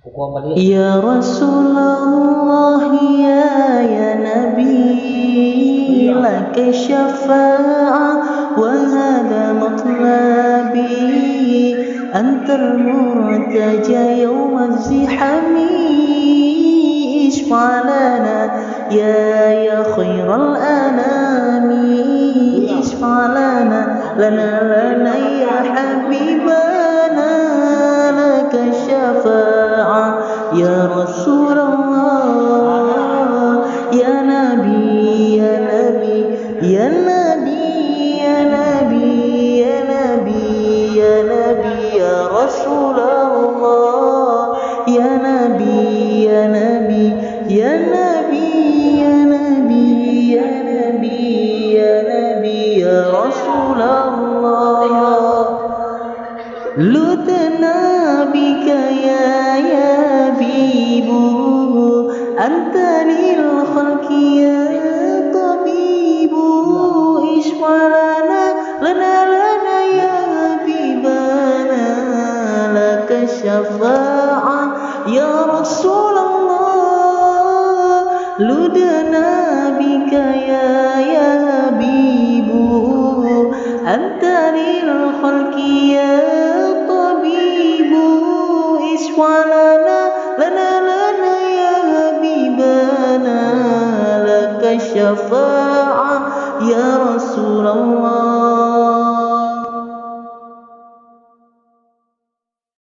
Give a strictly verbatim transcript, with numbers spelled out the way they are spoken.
يا رسول الله، يا، يا نبي، لك الشفاعة وهذا مطلبي، أنت المرتجى يوم الزحام، اشفع لنا يا، يا خير الأنام، اشفع لنا، لنا، لنا يا حبيبنا، لك الشفاعة يا رسول الله، يا نبي، يا نبي، يا نبي، يا نبي، يا نبي، يا نبي، يا رسول الله، يا نبي، يا نبي، يا نبي، يا نبي، يا نبي، يا نبي، يا رسول الله. لذنا بك يا، يا حبيب، أنت للخلق يا طبيب، اشفع لنا، لنا، لنا يا حبيبنا، لك الشفاعة يا رسول الله. لذنا بك يا، يا حبيب، أنت للخلق يا طبيب، اشفع لنا، لنا، لنا يا حبيبنا، لك الشفاعة يا رسول الله.